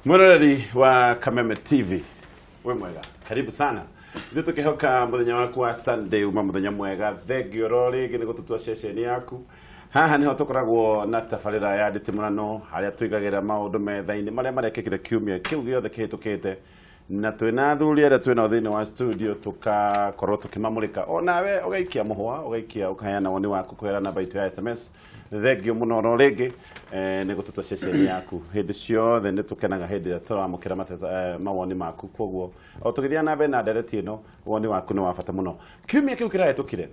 Mwiroreri wa Kameme TV, we mwega, karibu sana. Ithuĩ tũkĩhoka mũthenya waku wa Sunday uma mũthenya mwega. Thengio ro rĩngĩ nĩ gũtũtua ceceni yaku. Haha nĩho tũkoragwo na tabarĩra ya ndĩtĩmũrano harĩa tũigagĩra maũndũ metha-inĩ marĩa marekĩkire kiumia kĩu gĩothe kĩhĩtũkĩte, na twĩna athuri arĩa twĩnao thĩinĩ wa studio tũkakorwo tũkĩmamũrĩka. Onawe ũgaikia mũhwa, ũgaikia ũkaheana woni waku kũgerera namba itũ ya SMS. Thengio mũno ro rĩngĩ nĩ gũtũtua ceceni yaku. Hĩndĩ ciothe nĩ tũkenaga hĩndĩ ĩrĩa tũramũkĩra mawoni maku, koguo o tũgĩthiĩ na mbere na ndereti ĩno, woni waku nĩ wa bata mũno. Kiumia kĩu kĩrahĩtũkire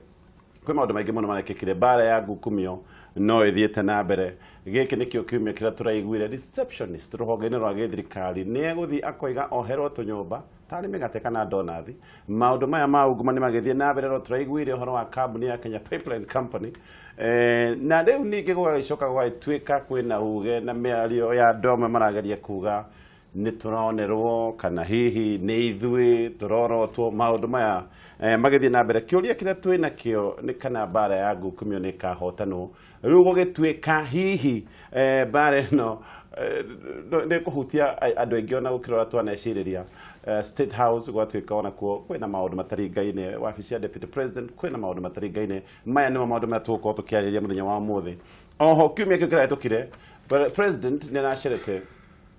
kwĩ maũndũ maingĩ mũno marekĩkire. Mbara ya ngukumio no ĩthiĩte na mbere. Gĩkĩ nĩkĩo kiumia kĩrĩa tũraiguire receptionist rũhonge-inĩ rwa gĩthirikari nĩ egũthiĩ akoiga oherwo tũnyũmba tarĩ mĩgate kana donathi. Maũndũ maya ma ungumania magĩthiĩ na mbere, no tũraiguire ũhoro wa kambuni ya Kenya Pipeline Company, na rĩu ningĩ gũgagĩcoka gũgagĩtuĩka kwĩna uge na mĩario ya andũ amwe marageria kuga nĩ tũronerwo kana hihi nĩ ithuĩ tũrorotwo. Maũndũ maya magĩthiĩ na mbere, kĩũria kĩrĩa twĩ nakĩo nĩ kana mbara ya ngukumio nĩ ĩkahotanwo. Rĩu gũgĩtuĩka hihi mbara ĩno nĩ kũhutia andũ aingĩ ona gũkĩra ũrĩa twanecirĩria. State House gwatuĩka onakuo kwĩna maũndũ mataringaine, wabici ya Deputy President kwĩna maũndũ mataringaine. Maya nĩmo maũndũ marĩa tũgũkorwo tũkĩarĩrĩria mũthenya wa ũmũthĩ. Oho kiumia kĩu kĩrahĩtũkire, President nĩ aracerete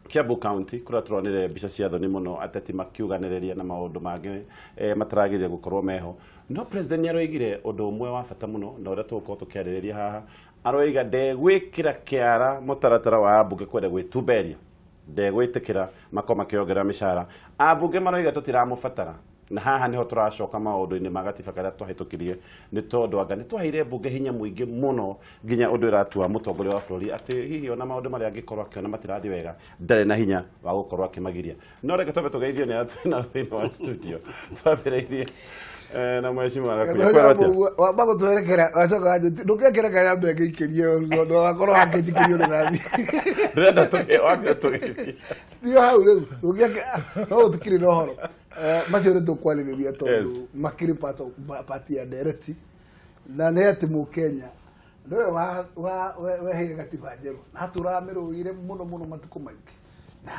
Kiambu County kũrĩa tũronire mbica cia thoni mũno, ateti makiuganĩrĩria na maũndũ mangĩ mataragĩrĩire gũkorwo meho. No President nĩ aroigire ũndũ ũmwe wa bata mũno na ũrĩa tũgũkorwo tũkĩarĩrĩria haha. Aroiga ndegwĩkĩra kĩara mũtaratara wa ambunge kwenda gwĩtumberia, ndegwĩtĩkĩra makorwo makĩongerera mĩcara. Ambunge maroiga tũtiramũbatara, na haha niho tũracoka maũndũ-inĩ ma gatiba karĩa twahĩtũkirie, nĩ tondũ anga nĩ twaheire mbunge hinya mũingĩ mũno nginya ũndũ ĩratua mũtongoria wa bũrũri atĩ hihi ona maũndũ marĩa angĩkorwo akĩona matirathiĩ wega ndarĩ na hinya wa gũkorwo akĩmagiria. No reke twambe tũgeithio nĩ arĩa twĩna thĩinĩ wa studio. Twambĩrĩirie na mheshimiwa Gakuya. Kwĩrwo atĩa? Wamba gũtwerekera wacoka wanjĩti ndũngĩekĩra kayambe ngĩikĩrie ũndũ wakorwo wakĩnjikĩrio rĩrathi. Ndĩrenda wambe tũgeithie. Tiga hau rĩu no gũtikĩrĩ na ũhoro. Macio nĩ tũkwarĩrĩria tondũ makĩrĩ part ya ndereti, na nĩ atĩ mũkenya nĩwe weheire gatiba njerũ na atũraga mĩrũĩre mũno mũno matukũ maingĩ, na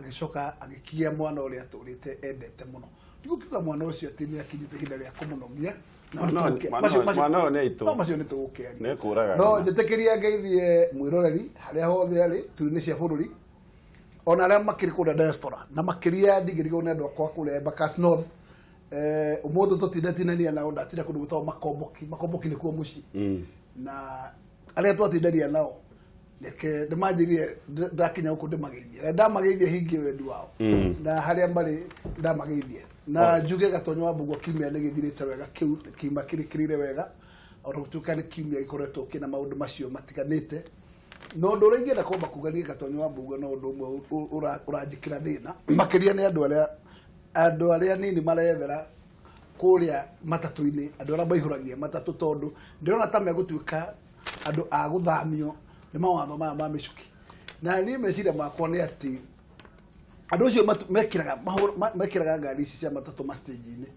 agĩcoka agĩkigia mwana ũrĩa atũrĩte endete mũno. Ndigũkiuga mwana ũcio atĩ nĩ akinyĩte ihinda rĩa kũmũnogia, no mwana ũyũ nĩ aitũ. No macio nĩ tũgũkĩaria. Nĩ kũraga. No njĩtĩkĩria ngeithie mwĩroreri harĩa hothe arĩ turi-inĩ cia bũrũri, ona arĩa makĩrĩ kũrĩa diaspora, na makĩria ndigĩrĩirwo nĩ andũ akwa kũrĩa Embakasi North. Ũmũthĩ tũtindatinania nao, ndatinda kũndũ gwĩtagwo Makomboki. Makomboki nĩkuo mũciĩ. Na arĩa twatindania nao reke ndĩmanjĩrie ndakinya gũkũ ndĩmageithie, na ndamageithie hingie wendi wao, na harĩa marĩ ndamageithie. Na njuge Gatonyo wa Mbugua kiumia nĩ gĩthirĩte wega, kĩu kiuma kĩrĩkĩrĩire wega, ona gũtuĩka nĩ kiumia gĩkoretwo kĩna maũndũ macio matiganĩte. No ũndũ ũrĩa ingĩenda kwamba kuga niĩ Gatonyo wa Mbugua no ũndũ ũmwe ũranjĩkĩra thĩna makĩria nĩ andũ arĩa nini marethera kũrĩa matatũ-inĩ, andũ arĩa maihũragia matatũ, tondũ ndĩrona ta megũtuĩka andũ a gũthamio nĩ mawatho maya ma mĩcuki. Na niĩ meciria makwa nĩ atĩ andũ acio mekĩraga ngari ici cia matatũ ma stage-inĩ,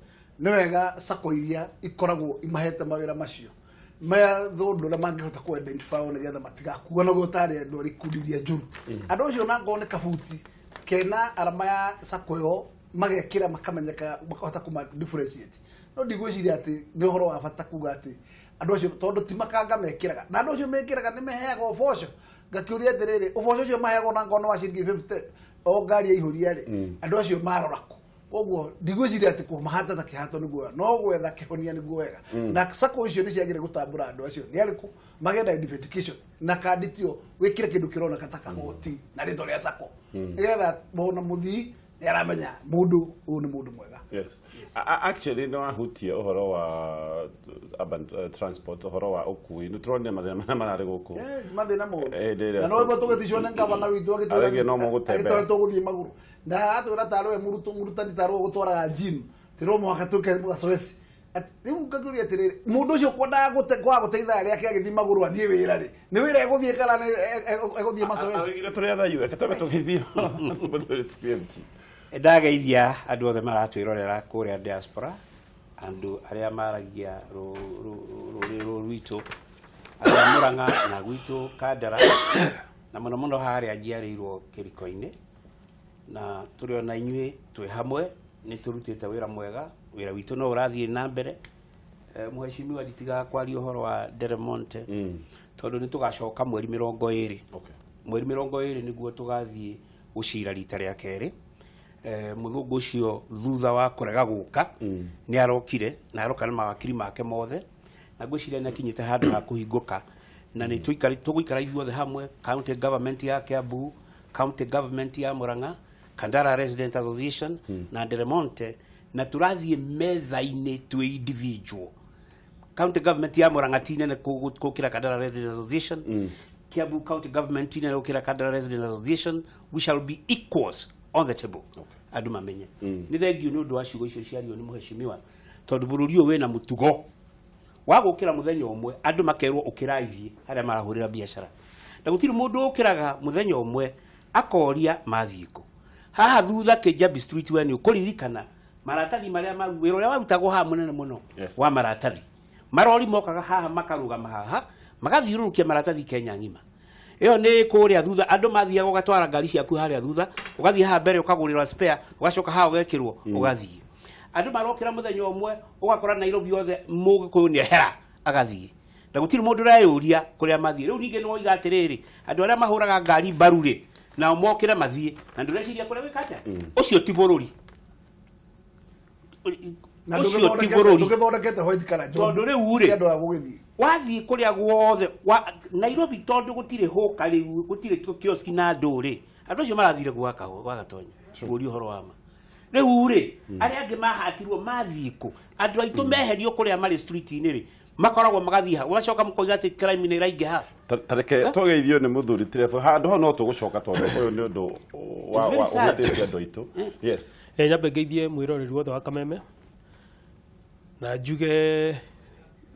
nĩ wega sacco iria ikoragwo imahete mawĩra macio methwo ũndũ ũrĩa mangĩhota kũ identify nĩgetha matigakuanagwo tarĩ andũ arĩa ikundi iria njũru. Andũ acio ona angorwo nĩ kabuti kena arama ya sacco ĩyo magekĩra makamenyeka, makahota kũma differentiate. No ndigwĩciria atĩ nĩ ũhoro wa bata kuga atĩ andũ acio, tondũ ti makanga mekĩraga, na andũ acio mekĩraga nĩ meheagwo ũboco. Ngakĩũria atĩrĩrĩ, ũboco ũcio maheagwo na ngorwo nĩ wa ciringi 50 o ngari yaihũria rĩ, andũ acio marora kũ? Koguo ndigwĩciria atĩ kũmahata ta kĩhato nĩguo wega, no gwetha kĩhonia nĩguo wega. Na sacco icio nĩ ciagĩrĩire gũtambũra andũ acio nĩ arĩkũ, magenda identification na kandi tio wĩkĩre kĩndũ kĩroneka ta kagoti na rĩtwa rĩa sacco, nĩgetha ona mũthii nĩ aramenya mũndũ ũyũ nĩ mũndũ mwega. Yes. Actually no ahutie ũhoro wa urban transport, ũhoro wa ũkui. Nĩ tũronire mathĩna marĩa mararĩ gũkũ. Yes, mathĩna moru. Na no nĩguo tũgĩticwo nĩ ngavana witũ agĩtwĩra Arĩa no mũgũtembea. agĩtwĩra tũgũthiĩ magũrũ. Na aratwĩra tarĩ we mũrutani tarĩ we ũgũtwaraga gym, ti no mũhaka twĩke mazoezi. Rĩu ngakĩũria atĩrĩrĩ, mũndũ ũcio ũkwendaga kwaga gũteithia arĩa angĩ agĩthiĩ magũrũ athiĩ wĩra rĩ, nĩ wĩra egũthiĩ kana nĩ egũthiĩ mazoezi? Aroigire tũrĩ athayu, reke twambe tũgeithio mũthuri ti PMG. Ndageithia andũ othe maratwĩrorera kũrĩa diaspora, andũ arĩa maragia rũrĩrĩ rũrũ rwitũ, andũ a Murang'a na gwitũ Kandara, na mũno mũno harĩa njiarĩirwo kĩriko-inĩ. Na tũrĩ ona inyuĩ twĩ hamwe nĩ tũrutĩte wĩra mwega, wĩra witũ no ũrathiĩ na mbere. Mheshimiwa nditigaga kwaria ũhoro wa Delmonte tondũ nĩ tũgacoka mweri 20. Mweri 20 nĩguo tũgathiĩ gũcira rita rĩa kerĩ. Mũthũngũ ũcio thutha wa kũrega gũka nĩ arokire na aroka na mawakiri make mothe, na ngwĩciria nĩ akinyĩte handũ ha kũhingũka, na nĩ tũgũikara ithuothe hamwe, county government ya Kiambu, county government ya Murang'a, Kandara Resident Association na Delmonte, na tũrathiĩ metha-inĩ twĩ individual. County government ya Murang'a ti nene gũkĩra Kandara Resident Association, Kiambu county government ti nene gũkĩra Kandara Resident Association. We shall be equals on the table. Andũ mamenye. Nĩ thengiũ nĩ ũndũ wa ciugo icio ciario nĩ mheshimiwa, tondũ bũrũri ũyũ wĩna mũtugo wa gũkĩra mũthenya ũmwe andũ makerwo ũkĩrai thiĩ harĩa marahũrĩra biacara, na gũtirĩ mũndũ ũkĩraga mũthenya ũmwe akoria mathiĩ kũ. Haha thutha Kijabi Street we nĩ ũkũririkana maratathi marĩa wĩra ũrĩa warutagwo haha mũnene mũno wa maratathi, marori mokaga haha makarũgama haha magathiũrũrũkia maratathi Kenya ng'ima. Ĩyo nĩ kũrĩa thutha andũ mathiaga ũgatwara ngari ciaku harĩa thutha, ũgathiĩ haha mbere ũkagũrĩrwo spare, ũgacoka haha ũgekĩrwo ũgathiĩ. Andũ marokĩra mũthenya ũmwe ũgakora Nairobi yothe mũgĩkũyũ nĩ ehera agathiĩ, na gũtirĩ mũndũ ũreyũria kũrĩa mathiĩ. Rĩu ningĩ nĩwoiga atĩrĩrĩ, andũ arĩa mahũraga ngari mbaru rĩ, nao mokĩre mathiĩ, na ndũreciria kũrĩa gwĩka atĩa? Ũcio ti bũrũri. Ũcio ti bũrũri. Ndũgĩthondekete white collar job. Tondũ rĩu rĩ, andũ a gũgĩthiĩ wathiĩ kũrĩa guothe Nairobi, tondũ gũtirĩ hũka rĩu, gũtirĩ kioski na andũ rĩ, andũ acio marathire gwa Gatonya kũũria ũhoro wa ma. Rĩu rĩ, arĩa angĩ mahatirwo mathiĩ kũ? Andũ aitũ meherio kũrĩa marĩ street-inĩ rĩ, makoragwo magathiĩ ha, ũgacoka mũkoiga atĩ crime nĩ ĩraingĩha. Tareke tũgeithio nĩ mũthuri Trevor, handũ ho no tũgũcoka tondũ ũyũ nĩ ũndũ wa ũhutĩtie andũ aitũ. Yes. Nyambe ngeithie mwĩroreri wothe wa Kameme na njuge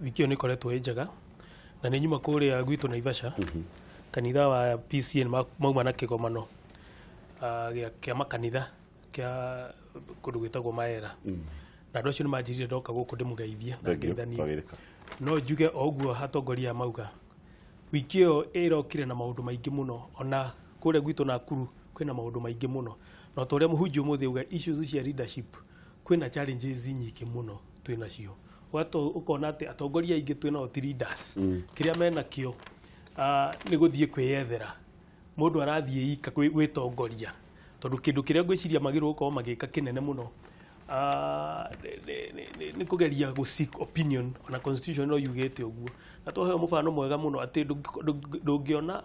wiki ĩyo nĩ ĩkoretwo ĩ njega, na nĩ nyuma kũrĩa gwitũ Naivasha, kanitha wa PCN mauma na kĩgomano kĩa makanitha kĩa kũndũ gwĩtagwo Maera, na andũ acio nĩ manjĩrire ndoka gũkũ ndĩmũgeithie na ngeithanie. No njuge o ũguo atongoria mauga wiki ĩyo ĩrokire na maũndũ maingĩ mũno, ona kũrĩa gwitũ Nakuru kwĩna maũndũ maingĩ mũno, na ta ũrĩa mũhunjia ũmũthĩ auga issues cia leadership kwĩna challenges nyingĩ mũno twĩnacio. Ũkona atĩ atongoria aingĩ twĩnao ti leaders, kĩrĩa menakĩo nĩ gũthiĩ kwĩyethera, mũndũ arathiĩ ika gwĩtongoria, tondũ kĩndũ kĩrĩa ngwĩciria magĩrĩirwo gũkorwo magĩka kĩnene mũno nĩ kũgeria gũ seek opinion, ona constitution no yugĩte ũguo. Na tũheo mũbano mwega mũno atĩ ndũngĩona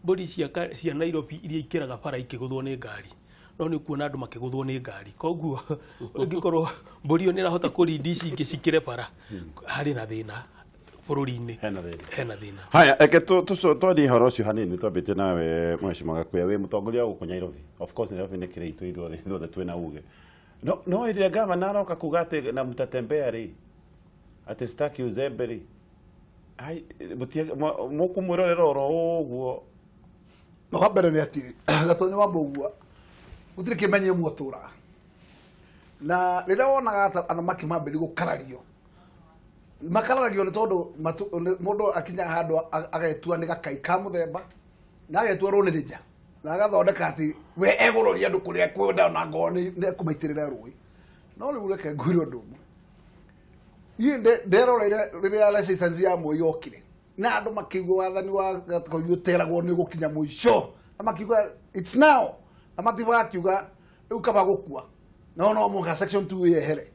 mbũri cia Nairobi iria ikĩraga bara ikĩgũthwo nĩ ngari, no nĩ ũkuona andũ makĩgũthwo nĩ ngari. Koguo ũngĩkorwo mbũri ĩyo nĩ ĩrahota kũrindi ici ingĩ cikĩre bara, harĩ na thĩna bũrũri-inĩ, hena thĩna. Haya, eke twarie ũhoro ũcio hanini twambĩtie nawe Mheshimiwa Gakuya, wĩ mũtongoria wa gũkũ Nairobi. Of course Nairobi nĩ kĩrĩ itũ ithuothe twĩna uge. No ĩrĩa gavana aroka kuga atĩ na mtatembea rĩ, atĩ sitaki uzembe rĩ, ai mũkũmwĩrorera oro ũguo. No wa mbere nĩ atĩ Gatonya wa Mbũgua gũtirĩ kĩmenye ũmwe ũtũraga, na rĩrĩa wonaga athamaki mambĩrĩria gũkarario, makararagio nĩ tondũ mũndũ akinya handũ agetua nĩ gakai ka mũthemba, na agetua rũnĩrĩnja, na agathondeka atĩ we egũroria andũ kũrĩa ekwenda na ngoro nĩ ekũmaitĩrĩra rũĩ. No rĩu reke ngwĩre ũndũ ũmwe, niĩ nderoreire rĩrĩa resistance ya Moi yokire, na andũ makiigua wathani wa Gatonya ũteragwo nĩ gũkinya mũico, na makiuga it's now, na matibakiuga rĩu kaba gũkua, no no mũhaka section 2 yehere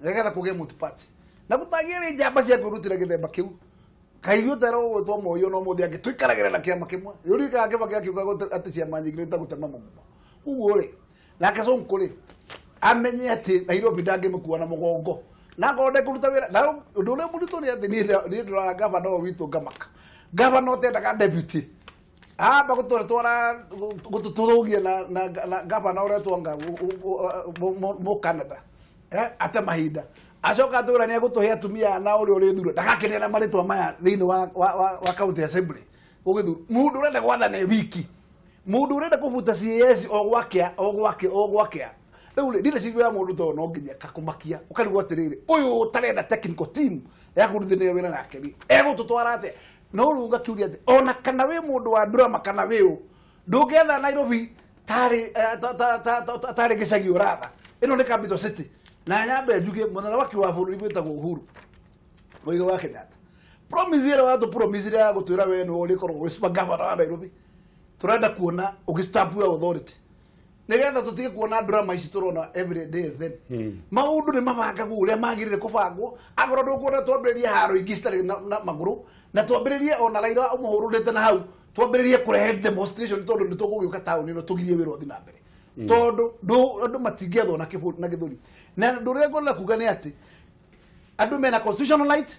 nĩgetha kũgĩe multi-party. Na gũtagĩrĩ njamba cia kwĩrutĩra gĩthemba kĩu, kaiguo terwo gwĩtwo Moi no mũthĩ angĩ tũikaragĩra na kĩama kĩmwe. Rĩu kĩama gĩakiuga atĩ ciama nyingĩ nĩ ta gũtema mũgumo. Ũguo rĩ, nake Sonko rĩ, amenye atĩ Nairobi ndangĩmĩkua na mũgongo, na ngorwo ndekũruta wĩra. Na ũndũ ũrĩa mũritũ nĩ atĩ niĩ ndĩroraga gavana ũyũ witũ ngamaka, gavana ũtendaga deputy amba gũtwara gũtũthũgia na gavana ũretwo nga mũ Canada, ate mahinda acoka atwĩra nĩ egũtũhe atumia na ũrĩa ũrĩthura ndagakenera marĩtwa maya thĩinĩ wa county assembly ũgĩthura mũndũ ũrenda gwathana wiki, mũndũ ũrenda kũbuta CAS o gwakĩa o gwakĩa o gwakĩa. Rĩu rĩ, leadership ya mũndũ to no nginya kakũmakia ũkarigwo atĩrĩrĩ, ũyũ ũtarenda technical team ya kũrutithania wĩra nake rĩ, egũtũtwara atĩa? No rĩu ũgakiuria atĩ ona kana wĩ mũndũ wa drama kana wĩ ũ, ndũngĩetha Nairobi Tarĩ tarĩ gĩcagi ũratha. Ĩno nĩ capital city. Na nyambe njuge mũthamaki wa bũrũri wĩtagwo Uhuru Muigai wa Kenyatta. Promise ĩrĩa watũ promise ĩrĩa ya gũtwĩra we nĩwe ũrĩkoragwo wĩ super governor wa Nairobi. Tũrenda kuona ũgĩ-stamp your authority. Nĩgetha tũtige kuona drama ici tũrona every day then. Maũndũ nĩ mabangagwo ũrĩa magĩrĩire kũbangwo. Akorwo ndũkuona twambĩrĩrie haro ingĩ citarĩ na magũrũ na twambĩrĩrie ona Raila ũmũhũrũrĩte na hau twambĩrĩrie kũrehe demonstration tondũ nĩ tũgũgĩũka taũni ĩno tũgirie wĩra ũthiĩ na mbere. Tondũ andũ matingĩathwo na gĩthũri. Na ũndũ ũrĩa ngwenda kuga nĩ atĩ andũ mena constitutional right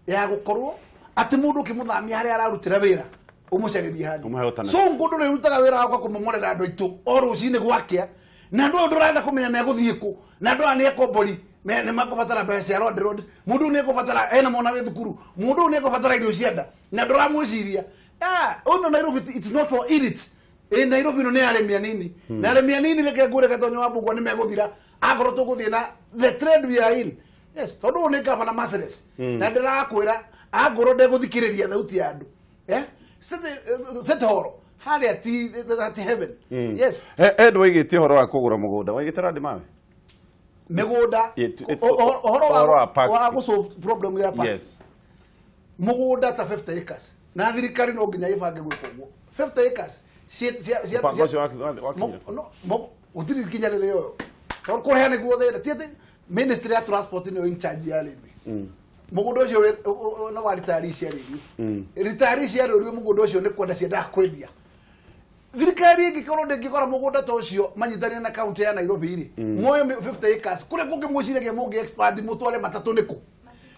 ya gũkorwo atĩ mũndũ ũkĩmũthamia harĩa ararutĩra wĩra ũmũcarĩrie handũ. So ngũndũ rĩrutaga wĩra wakwa kũmomorera andũ aitũ o rũcinĩ gwakĩa na andũ aya ndũrenda kũmenya megũthiĩ kũ na andũ aya nĩ ekombori nĩ makũbatara mbeca cia road road mũndũ ũyũ nĩ ekũbatara ena mwana wĩ thukuru mũndũ ũyũ nĩ ekũbatara irio cia nda na ndũramwĩciria. Ũno Nairobi it's not for elite. Nairobi ĩno nĩ arĩmi anini na arĩmi anini reke ngũre Gatonyo wa Mbũgua nĩ megũthira akorwo tũgũthiĩ na the trend we are in. Yes, tondũ ũyũ nĩ gavana Mercedes na ndĩrakwĩra angorwo ndegũthikĩrĩria thauti ya andũ. City Hall harĩa ti heaven. Yes. Ed waigĩtie ũhoro wa kũgũra mũgũnda waigĩte randi mawe mĩgũnda ũhoro wa gũ-solve problem ya park. Yes. Mũgũnda ta 50 acres na thirikari no nginya ĩbange gwĩka ũguo 50 acres mũbango ũcio wakinya gũtirĩ kinya rĩrĩa ũyũ tondũ kũrĩa nĩguo thĩna ti atĩ ministry ya transport nĩyo in charge ya rĩmĩ. Mũgũnda ũcio nĩ wa ritari cia rĩriũ. Ritari cia rĩriũ mũgũnda ũcio nĩ kwenda ciendaga kwendia. Thirikari ĩngĩkorwo ndĩngĩgũra mũgũnda ta ũcio manyitanĩre na kaunti ya Nairobi rĩ muoye 50 acres kũrĩa kũngĩ mwĩciragia mũngĩ expand mũtware matatũ nĩkũ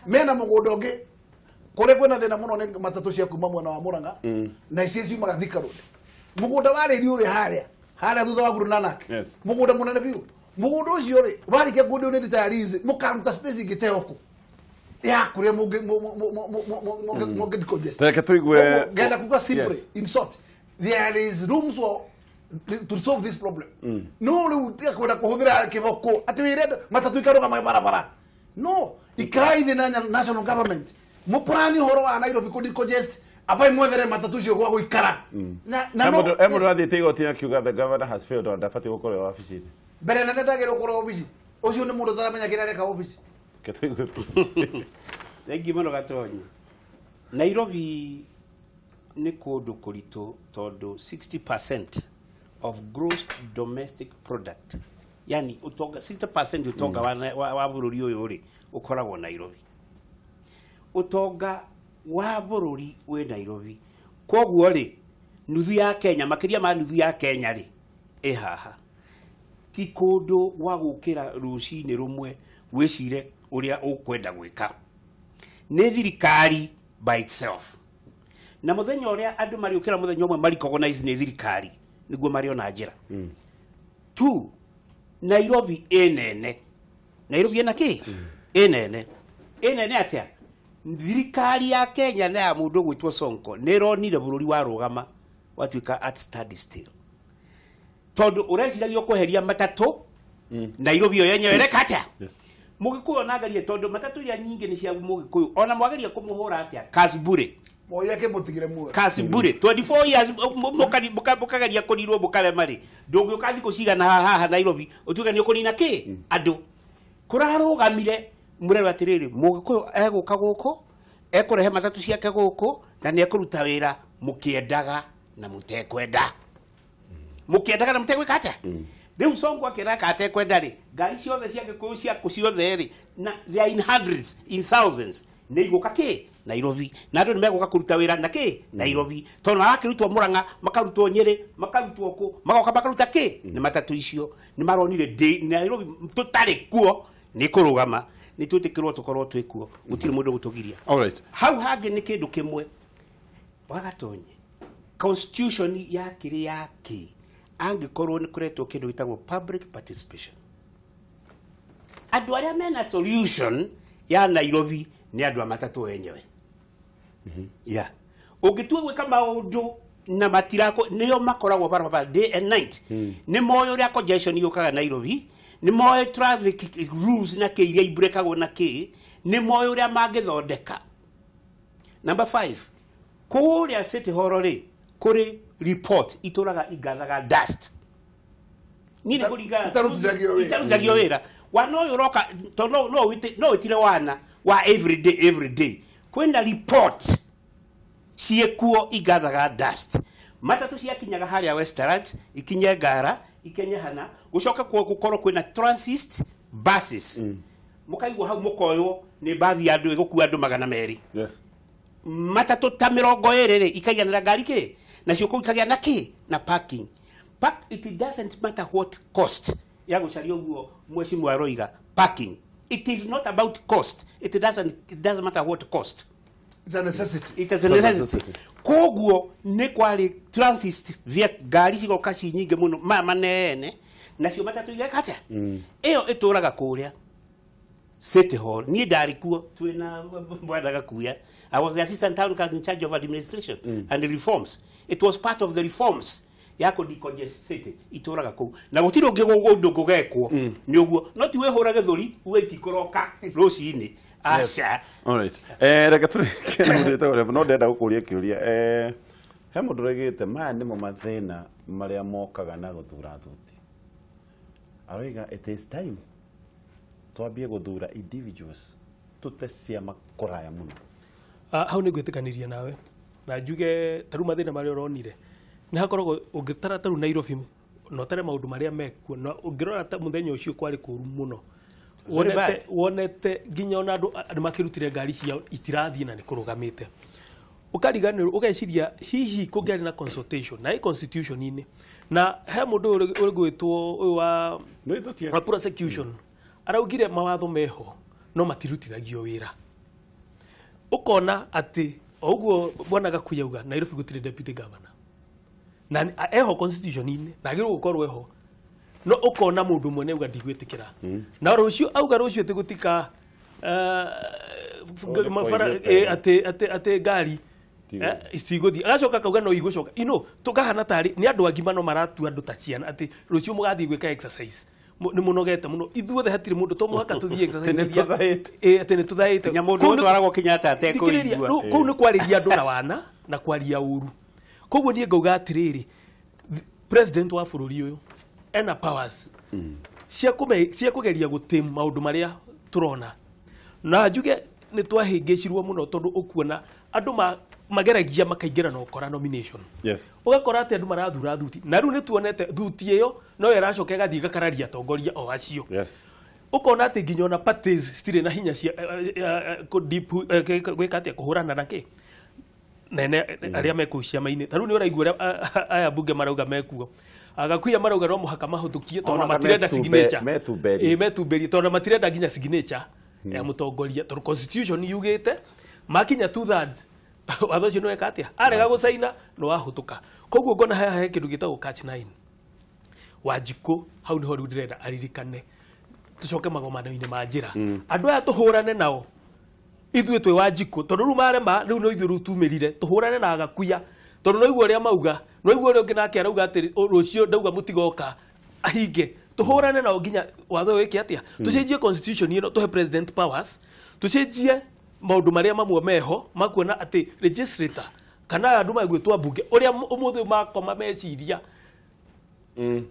mena mũgũnda ũngĩ kũrĩa kwĩna thĩna mũno nĩ matatũ cia kuma mwena wa Murang'a na icio ciumaga Thika Road. Mũgũnda wa rĩriũ ũrĩ harĩa thutha wa Guru Nanak. Mũgũnda mũnene biũ. Mũgũnda ũcio rĩ warĩkia kwendio nĩ retirees mũkaruta space ĩngĩ ta ĩyo kũ ya kuria mũngĩ decongest. Reke tũigue ngenda kuga simply in short there is room for to solve this problem. No rĩu tiga kwenda kũhũthĩra kĩboko atĩ wĩre matatũ ikarũgama barabara. No ikarai thĩ na national government mũplani ũhoro wa Nairobi kũ decongest abai mwethere matatũ icio gwa gũikara. Na no mũndũ athiĩte igoti akiuga the governor has failed na ndabatiĩ gũkorwo wabici-inĩ. Mbere nene ndagĩrĩirwo gũkorwo wabici. Ũcio nĩ mũndũ ũtaramenya kĩrĩa areka wabici. Thengi mũno Gatonyo. Nairobi nĩ kũndũ kũritũ tondũ 60% of gross domestic product, yani ũtonga 60% ũtonga wa bũrũri ũyũ rĩ ũkoragwo Nairobi. Ũtonga wa bũrũri wĩ Nairobi. Kwoguo rĩ nuthu ya Kenya makĩria ma nuthu ya Kenya rĩ ĩ haha. Ti kũndũ gwa gũkĩra rũcinĩ rũmwe wĩcire ũrĩa ũkwenda gwĩka. Nĩ thirikari by itself. Na mũthenya ũrĩa andũ marĩũkĩra mũthenya ũmwe ma-recognize nĩ thirikari nĩguo marĩona njĩra. Two, Nairobi ĩ nene. Nairobi ĩna kĩ? Ĩ nene. Ĩ nene atĩa? Thirikari ya Kenya na ya mũndũ ũgwĩtwo Sonko nĩ ĩronire bũrũri warũgama watuĩka at standstill. Tondũ ũreciragia kweheria matatũ Nairobi ĩyo yenyewe ĩreka atĩa? Mũgĩkũyũ onangarie tondũ matatũ iria nyingĩ nĩ cia mũgĩkũyũ ona mwageria kũmũhũra atĩa Kasbure Moya ke mũtigire muoyo Kasbure 24 years mũkageria kũrirwo mũkarema rĩ ndũngĩũka thikũ cigana haha Nairobi ũtuĩke nĩ ũkũnina kĩ andũ kũrarũgamire mũrerwo atĩrĩrĩ mũgĩkũyũ egũka gũkũ ekũrehe matatũ ciake gũkũ na nĩ ekũruta wĩra mũkĩendaga na mũtekwenda mũkĩendaga na mũtegwĩka atĩa. Rĩu Sonko akĩra atekwenda rĩ ngari ciothe cia Gĩkũyũ ciakũ ciothe rĩ na they are in hundreds in thousands nĩ igũka kĩ Nairobi na andũ nĩ megũka kũruta wĩra na kĩ Nairobi tondũ marakĩrutwo Murang'a makarutwo Nyĩrĩ makarutwo kũ magoka makaruta kĩ nĩ matatũ icio nĩ maronire ndĩ Nairobi tũtarĩ kuo nĩ kũrũgama nĩ twĩtĩkĩrwo tũkorwo twĩ kuo gũtirĩ mũndũ gũtũgiria. Alright. Hau hangĩ nĩ kĩndũ kĩmwe Wagatonye constitution ya kĩrĩ ya kĩ angĩkorwo nĩ kũretwo kĩndũ gĩtagwo public participation. Andũ arĩa mena solution ya Nairobi nĩ andũ a matatũ enyewe. Yeah. Ũngĩtua gwĩka maũndũ na matirako nĩo makoragwo barabara day and night. Nĩ moĩ ũrĩa congestion yũkaga Nairobi, nĩ moĩ traffic rules na kĩ iria ibrekagwo na kĩ, nĩ moĩ ũrĩa mangĩthondeka. Number 5, kũrĩa City Hall rĩ kũrĩ report itũraga ingathaga dust. Niĩ nĩ kũringana Itarutithagio wĩra. Itarutithagio wĩra. Wana ũyũ ũroka to no wĩtire wana wa everyday everyday. Kwĩna report ciĩkuo igathaga dust. Matatũ ciakinyaga harĩa Westlands, ikinye Ngara, ikinye hana, gũcoka gũkorwo kwĩna transit buses. Mũkaigua hau mũkoywo nĩ mbathi ya andũ ĩgũkua andũ 200. Yes. Matatũ ta 20 rĩ ikaiganĩra ngari kĩ nacio kũu ikagĩa na kĩ na parking. It doesn't matter what cost ya gũcaria ũguo mheshimiwa aroiga parking. It is not about cost. It doesn't matter what cost. It's a necessity. It is a necessity. Koguo nĩ kwarĩ transit via ngari cigoka ci nyingĩ mũno maya manene nacio matatũ igeka atĩa ĩyo ĩtũraga kũrĩa City Hall. Niĩ ndarĩ kuo twĩna Bwana Gakuya. I was the assistant town clerk in charge of administration and reforms. It was part of the reforms ya kũ decongest city itũraga kũu na gũtirĩ ũngĩ ũndũ ũngĩgekwo nĩ ũguo no ti wĩhũra gĩthũri uge itikũroka rũcinĩ. Aca. All right. Reke tũrĩkie mũndũ no ndĩrenda gũkũria kĩũria. He mũndũ ũroigĩte maya nĩmo mathĩna marĩa mokaga na gũthura thuti. Aroiga it is time twambie gũthura individuals tũte ciama kũraya mũno. Hau nĩ ngwĩtĩkanĩria nawe na njuge ta rĩu mathĩna marĩa ũronire nĩ hakoragwo ũngĩtara ta rĩu Nairobi na ũtare maũndũ marĩa mekuo na ũngĩrora ta mũthenya ũcio kwarĩ kũũru mũno. Wonete nginya ona andũ makĩrutire ngari ciao itirathiĩ na nĩ kũrũgamĩte. Ũkariganĩrwo ũgeciria hihi kũngĩarĩ na consultation na ĩ constitution-inĩ na he mũndũ ũrĩ gwĩtwo ũyũ wa prosecution araugire mawatho meho no matirutithagio wĩra. Ũkona atĩ o ũguo Bwana Gakuya auga Nairobi gũtirĩ deputy governor na eho constitution-inĩ na agĩrĩirwo gũkorwo eho no ũkona mũndũ ũmwe nĩauga ndigwĩtĩkĩra na rũciũ auga rũciũ atĩ gũtika atĩ ngari itigũthiĩ agacoka akauga no igũcoka ino tũkahana tarĩ nĩ andũ agima no maratua andũ ta ciana atĩ rũciũ mũgathiĩ gwĩka exercise nĩ mũnogete mũno ithuothe hatirĩ mũndũ to mũhaka tũthiĩ exercise atĩ nĩ tũthaĩte nginya mũndũ ũtwaragwo Kenyatta atekũigua kũu nĩ kwarĩria andũ na wana na kwaria ũru. Koguo niĩ ngauga atĩrĩrĩ president wa bũrũri ũyũ ena powers cia kũgeria gũtame maũndũ marĩa tũrona na njuge nĩ twahĩngĩcirwo mũno tondũ ũkuona andũ mageragia makaingĩra na ũkora nomination. Yes. Ũgakora atĩ andũ marathura thuti na rĩu nĩ tuonete thuti ĩyo no ĩracoka ĩgathiĩ ĩgakararia atongoria o acio. Yes. Ũkona atĩ nginya ona parties citirĩ na hinya cia gwĩka atĩa kũhũrana na kĩ nene arĩa mekũu ciama-inĩ ta rĩu nĩ ũraigua ũrĩa aya mbunge marauga mekuo Agakuya marauga no mũhaka mahũthũkie tondũ matirenda signature metumberie tondũ matirenda nginya signature ya mũtongoria tondũ constitution yugĩte makinya 2/3 watho ũcio nĩweka atĩa arega gũcaina nĩ wahũtũka. Koguo ngona haha he kĩndũ gĩtagwo catch 9 Wanjikũ hau nĩho rĩu ndĩrenda aririkane tũcoke magomano-inĩ ma njĩra andũ aya tũhũrane nao ithuĩ twĩ Wanjikũ tondũ rĩu marema rĩu no ithuĩ rĩu tumĩrire tũhũrane na Gakuya tondũ noigua ũrĩa mauga noigua ũrĩa ũngĩ nake arauga atĩ rũciũ ndauga mũtigoka ahinge tũhũrane nao nginya watho wĩke atĩa tũcenjie constitution ĩno tũhe president powers tũcenjie maũndũ marĩa mamwe meho makuona atĩ legislator kana andũ magwĩtwo mbunge ũrĩa ũmũthĩ makoma meciria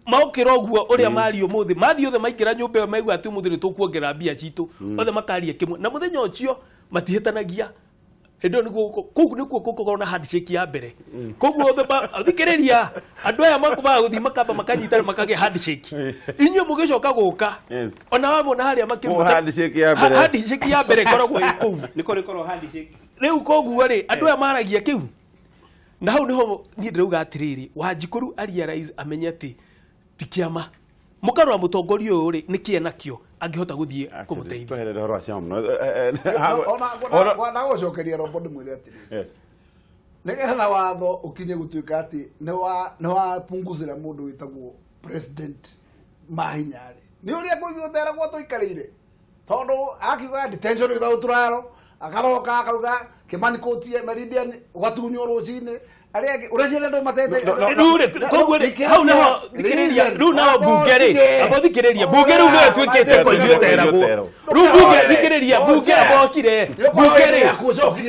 maokĩra ũguo ũrĩa maria ũmũthĩ mathiĩ othe maingĩra nyũmba ĩyo maigua atĩ ũmũthĩ nĩ tũkuongerera mbia citũ othe makaria kĩmwe na mũthenya ũcio matihĩtanagia hĩndĩ ĩyo nĩguo kũu nĩkuo gũkorwo na handshake ya mbere koguo othe thikĩrĩria andũ aya makomaga gũthiĩ makamba makanyitana makagĩa handshake inyuĩ mũgĩcoka gũka ona wamona harĩa makĩruta handshake ya mbere ĩkoragwo ĩ kũu nĩ kũrĩ korwo handshake rĩu koguo rĩ andũ aya maragia kĩu na hau nĩho niĩ ndĩrauga atĩrĩrĩ Wanjikũ rĩu arealize amenye atĩ ti kĩama mũkarora mũtongoria ũyũ rĩ nĩ kĩe nakĩo angĩhota gũthiĩ kũmũteithia tweherere ũhoro wa ciama mũno ona gũcokeria rombo ndĩmwĩre atĩrĩrĩ nĩgetha watho ũkinye gũtuĩka atĩ nĩ wapunguzĩra mũndũ wĩtagwo president mahinya rĩ nĩ ũrĩa kũigua tweragwo tũikarĩire tondũ akiuga detention without trial Akaroka akauga Kimani kotie Meridian ugatunywo rucini aria angĩ ũreciria andũ matete rĩu koguo rĩ hau naho thikĩrĩria rĩu nao mbunge rĩ abo thikĩrĩria mbunge rĩu nĩyo ĩtuĩkĩte ithuĩ teragwo rĩu mbunge thikĩrĩria mbunge abokire mbunge rĩ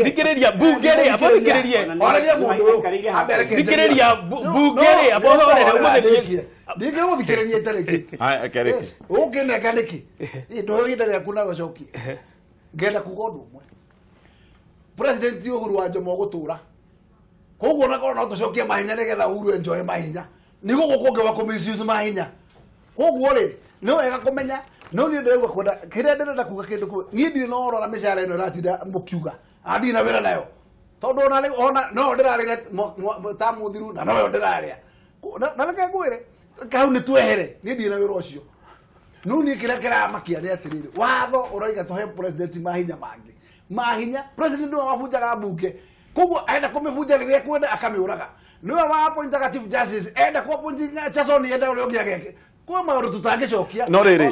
thikĩrĩria mbunge rĩ abo thikĩrĩrie Warĩria mũndũ ũyũ ambereke thikĩrĩria mbunge rĩ abo horere ũmũthĩ ndingĩgũthikĩrĩria itarĩkĩtie. Haya, kereke. Ũngĩnenga nĩkĩ ndũhe ihinda rĩaku nawe ũcokie. Ngenda kuga ũndũ ũmwe, President Uhuru wa Jomo gũtũra koguo na korwo no tũcokie mahinya nĩgetha Uhuru enjoy mahinya nĩguo gũkũ ũngĩ wa kũ-misuse mahinya. Koguo rĩ nĩ wega kũmenya no niĩ ndĩraigua kwenda kĩrĩa ndĩrenda kuga kĩndũ kĩmwe, niĩ ndirĩ na ũhoro na mĩcara ĩno ĩratinda mũkiuga ndirĩ na wĩra nayo tondũ ona rĩu ona no ndĩrarĩre ta mũthiru na noyo ndĩrarĩa na reke ngwĩre hau nĩ twehere niĩ ndirĩ na wĩra ũcio. No niĩ kĩrĩa kĩramakia nĩ atĩrĩrĩ, watho ũroiga tũhe president mahinya mangĩ mahinya. President nĩwe wabunjaga mbunge, koguo enda kũmĩbunja rĩrĩa ekwenda akamĩũraga, nĩwe wa-appointaga chief justice, enda kũ-appoint Jason, enda ũrĩa ũngĩ ageke. Kwĩ maũndũ tũtangĩcokia. No rĩrĩ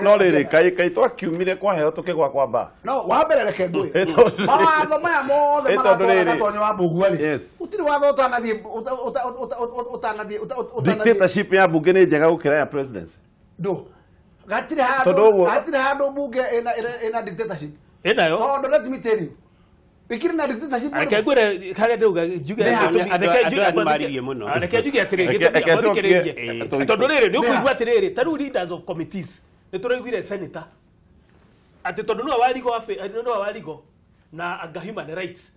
no rĩrĩ kai twakiumire kwaheo tũkĩgwa kwamba. No wa mbere reke ngwĩre mawatho maya mothe maratwara Gatonyo wa Mbugua rĩ, gũtirĩ watho ũtanathiĩ ũtanathiĩ dictatorship ya mbunge nĩ njega gũkĩra ya presidency. Ndũ gũtirĩ handũ mbunge ĩna dictatorship ĩnayo tondũ let me tell you ikiri na dictatorship. Reke ngwĩre harĩa ndauga njuge reke njuge atĩrĩrĩ tondũ rĩrĩ nĩ ũkũigua atĩrĩrĩ ta rĩu leaders of committees nĩ tũraiguire senator atĩ tondũ nĩwe wa legal na anga human rights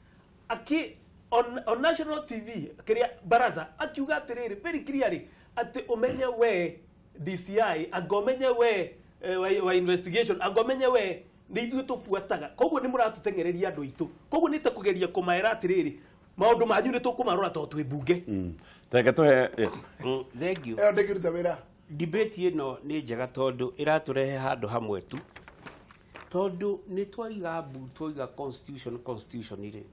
aki on national TV kĩrĩa baraza akiuga atĩrĩrĩ very clearly atĩ ũmenye we DCI anga ũmenye we wa investigation anga ũmenye we nĩ ithuĩ tũbuataga koguo nĩ mũratũteng'ereria andũ aitũ koguo nĩ ta kũgeria kũmaĩra atĩrĩrĩ maũndũ manyu nĩ tũkũmarora tondũ twĩ mbunge. Reke tũhe yes. Thank you. Ĩyo ndĩngĩruta wĩra. Debate ĩno nĩ njega tondũ ĩratũrehe handũ hamwe tu tondũ nĩ twaiga mbu twaiga constitution rĩ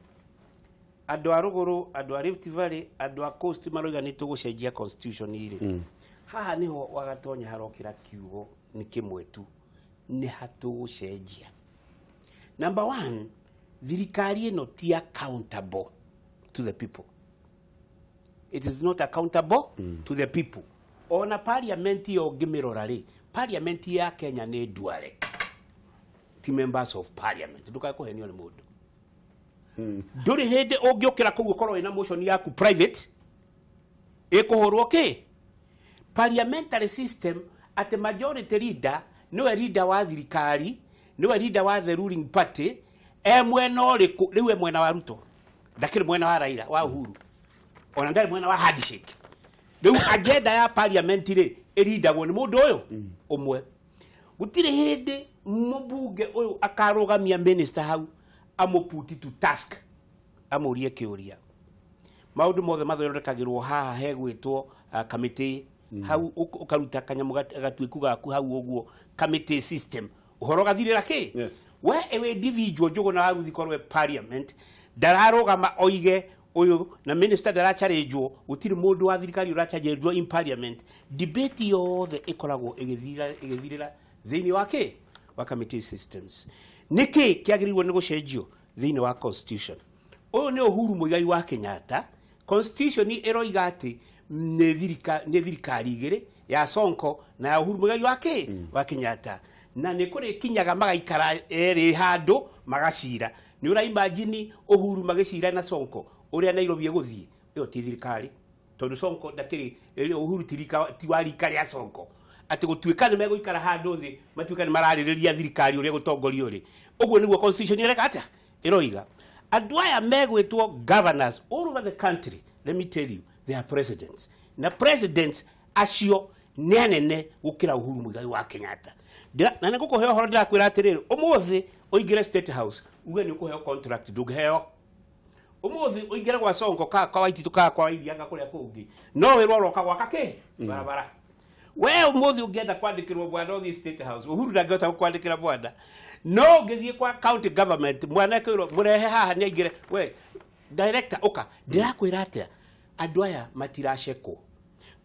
andũ a rũgũrũ andũ a Rift Valley andũ a Coast maroiga nĩ tũgũcenjia constitution rĩ haha nĩho wagatonya harokĩra kiugo nĩ kĩmwe tu nĩ hatũgũcenjia. Number one, thirikari ĩno ti accountable to the people. It is not accountable to the people. Ona parliament ĩyo ũngĩmĩrora rĩ, parliament ya Kenya nĩ ndware. Ti members of parliament. Ndũkae kũhenio nĩ mũndũ. Ndũrĩ hĩndĩ ũngĩũkĩra kũu ũkorwo wĩna motion yaku private ĩkũhũrwo kĩ? Parliamentary system atĩ majority leader nĩwe leader wa thirikari, nĩwe leader wa the ruling party, e mwena ũrĩkũ, rĩu e mwena wa Ruto, ndakĩrĩ mwena wa Raila, wa Uhuru, ona ndarĩ mwena wa handshake. Rĩu agenda ya parliament rĩ, ĩrindagwo nĩ mũndũ ũyũ ũmwe. Gũtirĩ hĩndĩ mũmbunge ũyũ akarũgamia minister hau amũputi to task, amũrie kĩũria. Maũndũ mothe mathondekagĩrwo haha hegwĩtwo committee hau ũkaruta kanyamũ gatuĩku gaku hau ũguo committee system ũhoro ũgathirĩra kĩ? We ewe individual Njũgũna wa Ruthi korwo parliament ndararũgama oige ũyũ na minister ndaracharĩnjwo gũtirĩ mũndũ wa thirikari ũracharĩnjwo in parliament. Debate yothe ĩkoragwo ĩgĩthirĩra thĩinĩ wa kĩ? Wa committee systems. Nĩkĩ kĩagĩrĩirwo nĩ gũcenjio thĩinĩ wa constitution? Ũyũ nĩ Uhuru Muigai wa Kenyatta. Constitution ĩroiga atĩ nĩ thirikari igĩrĩ ya Sonko na ya Uhuru Muigai wa kĩ? Wa Kenyatta. Na nĩ kũrĩ kinyaga magaikara erĩ handũ magacira. Nĩ ũra imagine Uhuru magĩcira na Sonko ũrĩa Nairobi ĩgũthiĩ? Ĩyo ti thirikari tondũ Sonko ndakĩrĩ, Uhuru ti wa rika rĩa Sonko. Atĩ gũtuĩka nĩ megũikara handũ thĩ matuĩka nĩ mararĩrĩria thirikari ũrĩa gũtongorio rĩ, ũguo nĩguo constitution ĩreka atĩa? Ĩroiga andũ aya megwĩtwo governors all over the country, let me tell you, they are presidents. Na presidents acio nĩ anene gũkĩra Uhuru Muigai wa Kenyatta. Na nĩ ngũkũhe ũhoro ndĩrakwĩra atĩrĩrĩ, ũmũthĩ ũingĩre State House uge nĩ ũkũheo contract ndũngĩheo. Ũmũthĩ ũingĩre gwa Sonko ka kwa Waititu ka kwa Wairianga kũrĩa kũngĩ no wĩrwo ũroka gwaka kĩ? Barabara. We ũmũthĩ ũngĩenda kwandĩkĩrwo bwana ũthiĩ State House, Uhuru ndangĩhota gũkwandĩkĩra bwana. No ũngĩthiĩ kwa county government mwana kwĩrwo mũrehe haha nĩ aingĩre, we director ũka. Ndĩrakwĩra atĩa, andũ aya matiracekwo.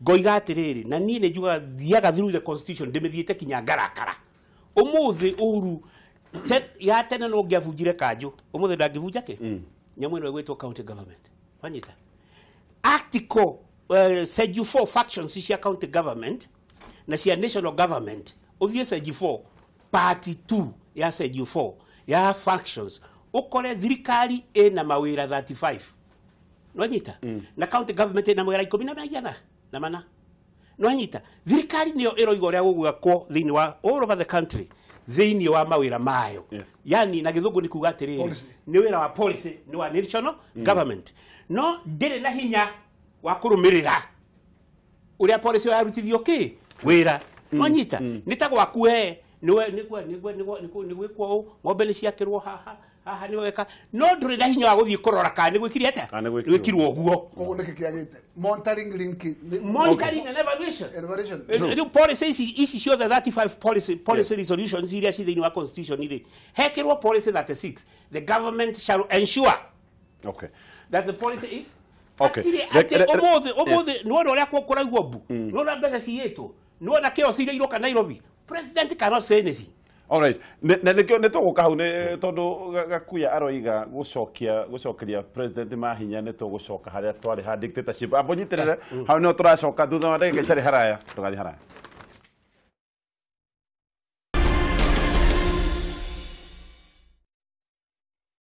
Ngoiga atĩrĩrĩ, na niĩ nĩ njugaga thiaga through the constitution ndĩmĩthiĩte kinya ngarakara. Ũmũthĩ Uhuru Ya tene no ngĩabunjire kanjũ, ũmũthĩ ndangĩbunja kĩ nyamũ ĩno ĩgwĩtwo county government. Wanyita article schedule 4 factions cia county government na cia national government, ũthiĩ schedule 4 part 2 ya schedule 4 ya functions, ũkore thirikari ĩna mawĩra 35. Nwanyita na county government ĩna mawĩra 14. Nwanyita thirikari nĩyo ĩroiga ũrĩa gũgwakwo thĩinĩ wa all over the country thĩinĩ wa mawĩra mayo. Yani na gĩthũngũ nĩ kuga atĩrĩrĩ, Policy. nĩ wĩra wa policy nĩ wa national government, no ndĩrĩ na hinya wa kũrũmĩrĩra ũrĩa policy ĩyo yarutithio kĩ wĩra. Nwanyita nĩ ta gwaku we nĩwe nĩgwe nĩgwe nĩgwe nĩgwĩkwo ũũ, ng'ombe nĩ ciakĩrwo haha haha nĩ weka, no ndũrĩ na hinya wa gũthiĩ kũrora kana nĩ gwĩkire atĩa, Kana nĩ gwĩkirwo. gwĩkirwo ũguo. Koguo nĩkĩ kĩagĩte monitoring link Monitoring and evaluation. Evaluation. Rĩu policy ici ciothe 35 policy resolutions iria ci thĩinĩ wa constitution rĩ, hekĩrwo policy 36, the government shall ensure that the policy is Hatirĩ atĩ ũmũthĩ nĩwona ũrĩa kũraigwo mbu, nĩwona mbeca ciyĩtwo, nĩwona kĩo ciire iroka Nairobi, president cannot say anything. Alright. Na nĩkĩo nĩ tũgũka hau nĩ tondũ Gakuya aroiga gũcokia gũcokeria president mahinya, nĩ tũgũcoka harĩa twarĩ ha dictatorship. Ambo nyitĩrĩre hau, nĩho tũracoka thutha wa ndagĩka itarĩ haraya. Ndũgathiĩ haraya.